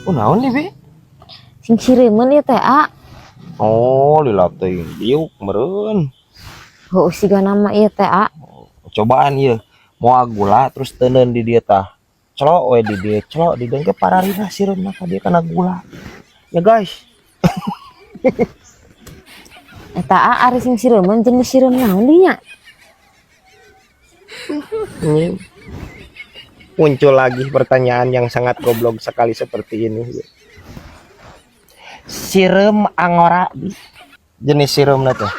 Oh, naon nih, Bi? Sing sireumeun ieu teh, A. Oh, lila teuing diuk meureun. Heuh, siga nama ieu teh, A. Cobaan ieu. Moal gula terus teuneun di dieu tah. Celok we di dieu, celok di dieu ge pararina sireumna ka dieu kana gula. Ya guys. Eta A, ari sing sireumeun jenis sireum naon dinya? Ini muncul lagi pertanyaan yang sangat goblok sekali seperti ini. Sireum angora, Bi. Jenis sireumna teh.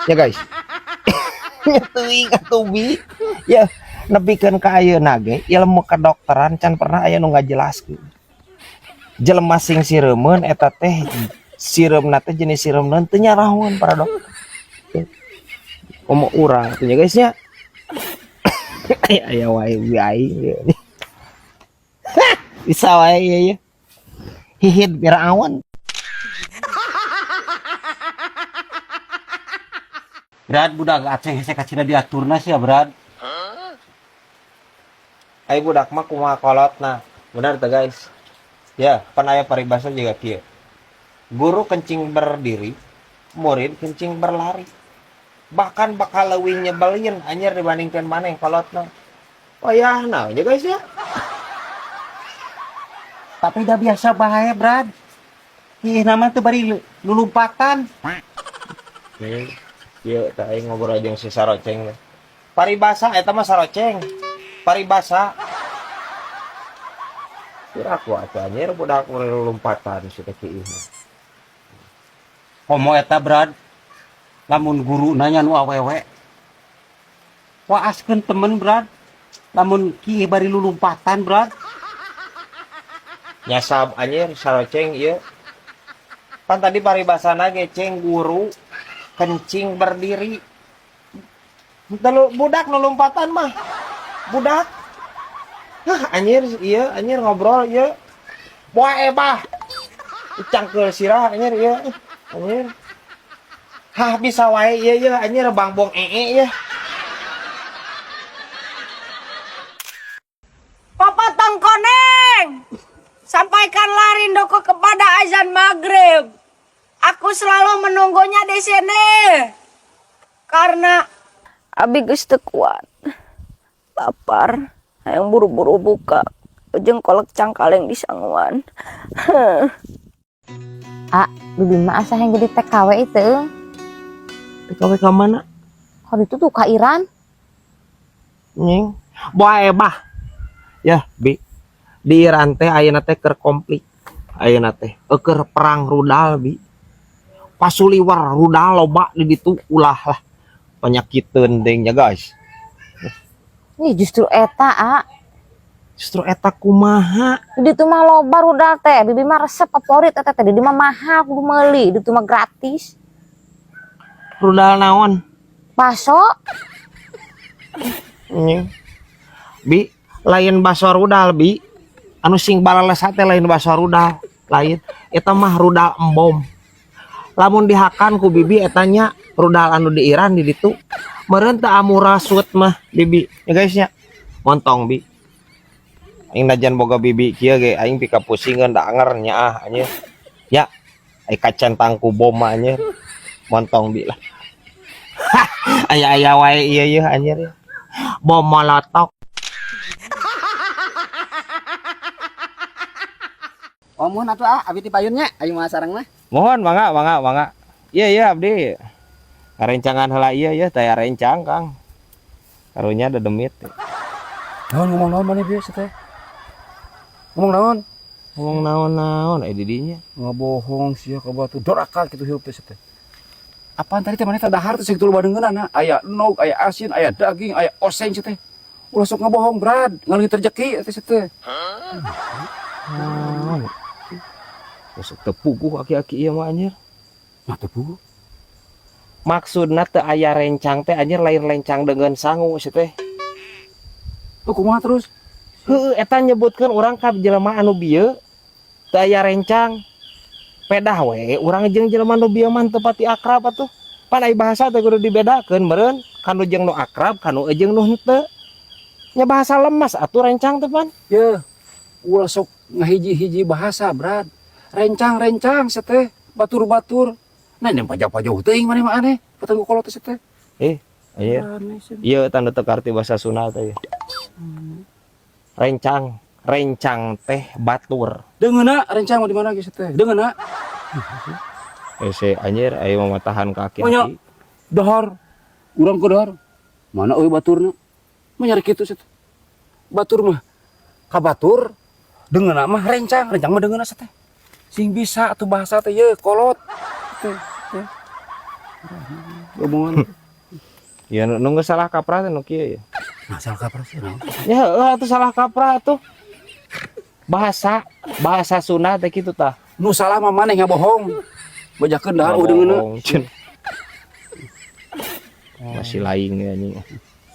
Ya guys. Nya teuing atuh, Bi. Ya nepikeun ka ayeuna ge ilmu kedokteran can pernah aya nu ngajelaskeun. Jelema sing sireumeun eta teh sireumna teh jenis sireum naon teu nyarahoan para dokter. Komo urang atuh nya guys nya. Aya wae bi aing. Bisa wae ieu ya. Hihid Firaun. Brad, budak aceng hese kacida diaturna sia, Brad. Ai budak mah kumaha kolotna. Benar teu guys? Ya, pan aya paribasa juga kieu. Guru kencing berdiri, murid kencing berlari. Bahkan bakal leuwih nyebelin anjir dibandingkan maneh kolotna. Oh ya, nah ya guys ya. Tapi dah biasa bahaya, Brad. Ih, nama tuh bari lulumpatan. Nih, ieu teh aing ngobrol jeung si Saroceng teh. Paribasa eta mah Saroceng. Paribasa. Kira aku atuh anjir budak lompatan si teh kieu mah. Komo eta, Brad. Lamun guru nanya nu awewe. Waaskeun temen, Brad. Lamun kieu bari lulumpatan, Brad. Nyasab anjir Saroceng ieu. Pan tadi paribasana ge ceng guru kencing berdiri. Telu budak nu lompatan mah. Budak. Hah, anjir ieu anjir ngobrol ieu. Boa ebah. Cangkeul sirah anjir ieu. Anjir. Hah, bisa wae ieu ieu anjir bangbong ee ieu. Papa Tongkoneng, sampaikanlah rinduku kepada azan maghrib. Aku selalu menunggunya di sini. Karena abi geus teu kuat. Lapar, hayang buru-buru buka. Ujung kolak cangkaleng di sanguan. A, bibi mah asa hayang jadi TKW itu. TKW ka mana? Kalau itu tuh ka Iran. Nying. Boa ebah. Ya, Bi. Di Iran teh ayeuna teh keur konflik. Ayeuna teh keur perang rudal, Bi. Pasuliwer rudal loba di ditu ulah lah. Penyakiteun deui nya guys. Ini justru eta, A. Justru eta kumaha? Di ditu mah loba rudal teh. Bibi mah resep favorit eta teh. Di dieu mah mahal kudu meuli, di ditu mah gratis. Rudal naon? Baso. Nying. Bi, lain baso rudal, Bi. Anu sing balalesa teh lain baso rudal, lain. Eta mah rudal embom. Lamun dihakan ku bibi eta nya rudal anu di Iran di ditu. Meureun teu amura sut mah bibi. Ya guys nya. Montong, Bi. Aing najan boga bibi kieu ge aing pikapusingeun da anger nyaah anjir. Ya, ai kacentang ku bom mah anjir. Montong bi lah. Aya-aya wae ieu ieu anjir. Bom molotok. Oh, mohon atuh ah, abi ti payun nya, ayo mah sareng mah. Mohon mangga mangga mangga. Iya iya abdi. Ngarencangan heula ieu ya taya rencang Kang. Karunya ada demit. Naon ngomong naon maneh bieu teh? Ngomong naon? Ngomong naon-naon di dinya. Ngabohong sia ka batu doraka kitu hirup teh teh. Apaan tadi teh maneh teh dahar teh sakitu loba deungeunana? Aya endog, aya asin, aya daging, aya oseng sia teh. Ulah sok ngabohong, Brad. Ngaleungit rezeki teh sia teh. Naon? Sok teu puguh aki-aki ieu mah anjir. Nah teu puguh. Maksudna teu aya rencang teh anjir lain rencang deungeun sangu sia teh. Tuh kumaha terus? Heueuh eta nyebutkeun urang ka jelema anu bieu teu aya rencang. Pedah we urang jeung jelema nu bieu mah teu pati akrab atuh. Pan ai bahasa teh kudu dibedakeun meureun kanu jeung nu akrab kanu jeung nu henteu. Nya bahasa lemas atuh rencang teh pan. Yeuh. Ulah sok ngahiji-hiji bahasa, Brad. Rencang-rencang sia teh, batur-batur. Nah, ini pajak-pajak teuing maneh mah aneh. Patang kolot teh sia teh. Anjir. Aneh sia. Iya, tanda teu arti bahasa Sunda teh. Rencang, rencang teh batur. Deungeuna rencang mah di mana geus teh? Deungeuna. Ese anjir ayo mamatahan kaki. Oh, nya. Dahar. Urang ke dahar. Mana euy baturna? Mah nyari kitu sia teh. Batur mah ka batur, deungeuna mah rencang, rencang mah deungeuna sia teh. Sing bisa atuh bahasa teh ye kolot. Teh, teh. Omongan. Ya nu geus salah kaprah teh nu kieu ya. Nah, salah kaprah sih naon? Ya heueuh atuh salah kaprah atuh. Bahasa bahasa Sunda teh kitu tah. Nu salah mah maneh ngabohong. Bajakeun dahar eueuh deungeuna. Ngabohong, cen. Masih laing ya anjing.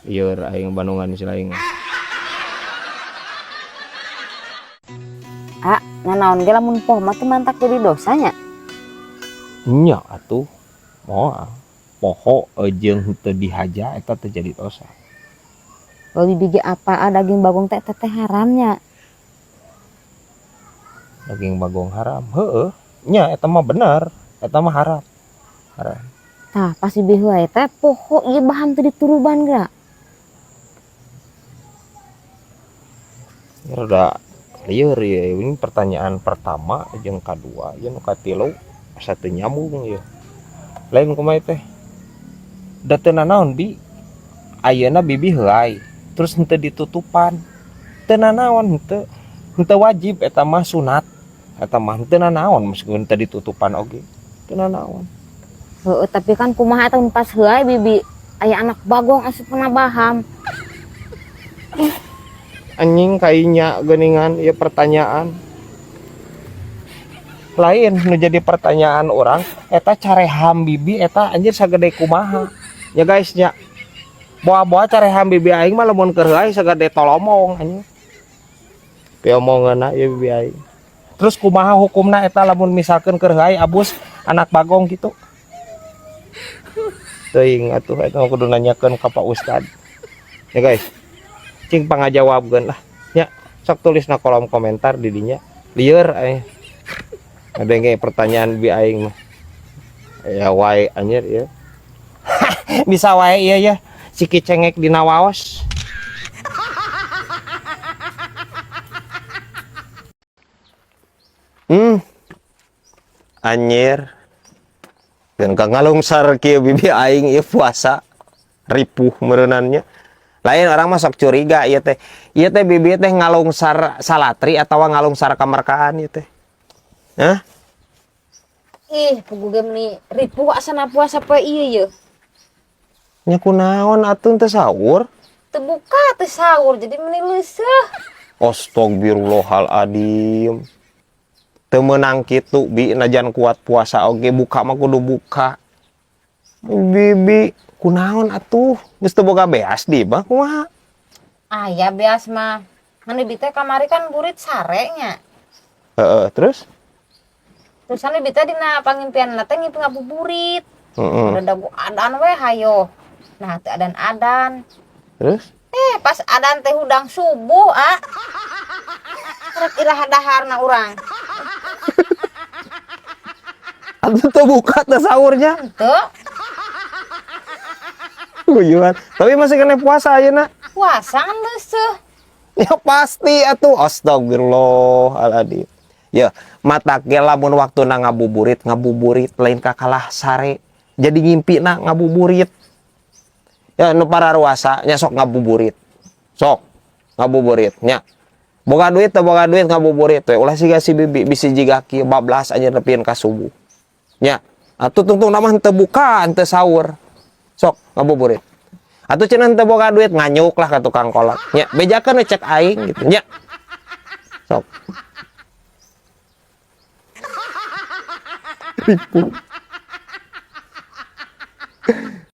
Ieur aing Bandungan si laing. Ah, nanaon ge lamun poho mah teu mantak jadi dosanya. Nya atuh. Moal. Poho jeung henteu dihaja eta teh jadi dosa. Lebih biji apa daging bagong teh teh haramnya. Daging bagong haram. Heeh. Nya eta mah bener. Eta mah haram. Haram. Tah, pasti bieu teh poho ieu bahan teu dituruban geura. Ya rada lieur ya. Ini pertanyaan pertama jeung kadua, jeung nu katilu asa teu nyambung ya. Lain kumaha teh? Da teu nanaon bi. Ayeuna bibi heuay, terus henteu ditutupan. Teu nanaon henteu. Henteu wajib eta mah sunat. Eta mah henteu nanaon meskipun teu ditutupan oge. Teu nanaon. Heeh, tapi kan kumaha eta pas heuay bibi aya anak bagong asup kana baham. Anjing kainya geuningan ieu pertanyaan. Lain nu jadi pertanyaan orang eta careham bibi eta anjir sagede kumaha. Ya guys nya. Boa-boa careham bibi aing mah lamun keur heuay sagede tolomong anjing. Piomongeunna ieu bibi aing. Terus kumaha hukumna eta lamun misalkeun keur heuay abus anak bagong gitu. Teuing atuh eta mah kudu nanyakeun ka Pak Ustad. Ya guys. Cing pangajawabkeun lah. Nya sok tulis na kolom komentar di dinya. Lieur aing. Ngadenge pertanyaan bi aing mah. Ya wae anjir ya. Bisa wae ieu ya. Siki cengek dina waos. Anjir. Dan ka ngalungsar kieu bibi aing ieu puasa ripuh meureunannya. Lain orang mah sok curiga ieu teh. Ieu teh bibi teh ngalungsar salatri atawa ngalungsar kamerkaan ieu teh. Hah? Ih, puguh ge meuni ripuh asana puasa poe ieu ye. Nya kunaon atuh teu sahur? Teu buka teu sahur jadi meuni leuseuh. Astagfirullahaladzim. Teu meunang kitu bi najan kuat puasa oge buka mah kudu buka. Bibi kunaon atuh geus teu boga beas di mah kumaha? Aya beas mah. Ngan bibi teh kamari kan burit sare nya. Heeh, terus? Terusan bibi teh dina pangimpianna teh ngimpi ngabuburit. Heeh. Udah dagu adan we hayo. Nah, teu adan-adan. Terus? Pas adan teh hudang subuh, ah. Rek iraha daharna urang. Atuh teu buka teh sahurnya. Teu. Guyuan. Tapi masih kena puasa ayeuna. Puasa kan leuseuh. Ya pasti atuh. Astagfirullahaladzim. Ya, mata ge lamun waktuna ngabuburit, ngabuburit lain kakalah sare. Jadi ngimpina ngabuburit. Ya nu pararuasa nya sok ngabuburit. Sok ngabuburit nya. Boga duit teu boga duit ngabuburit we. Ulah siga si bibi bisi jiga kieu bablas anjeun nepieun ka subuh. Nya, atuh tungtung mah henteu buka, henteu sahur. Sok ngabuburit. Atuh cenah henteu boga duit nganyuk lah ka tukang kolak. Nya, bejakeun we cek aing gitu nya. Sok. Ripuh.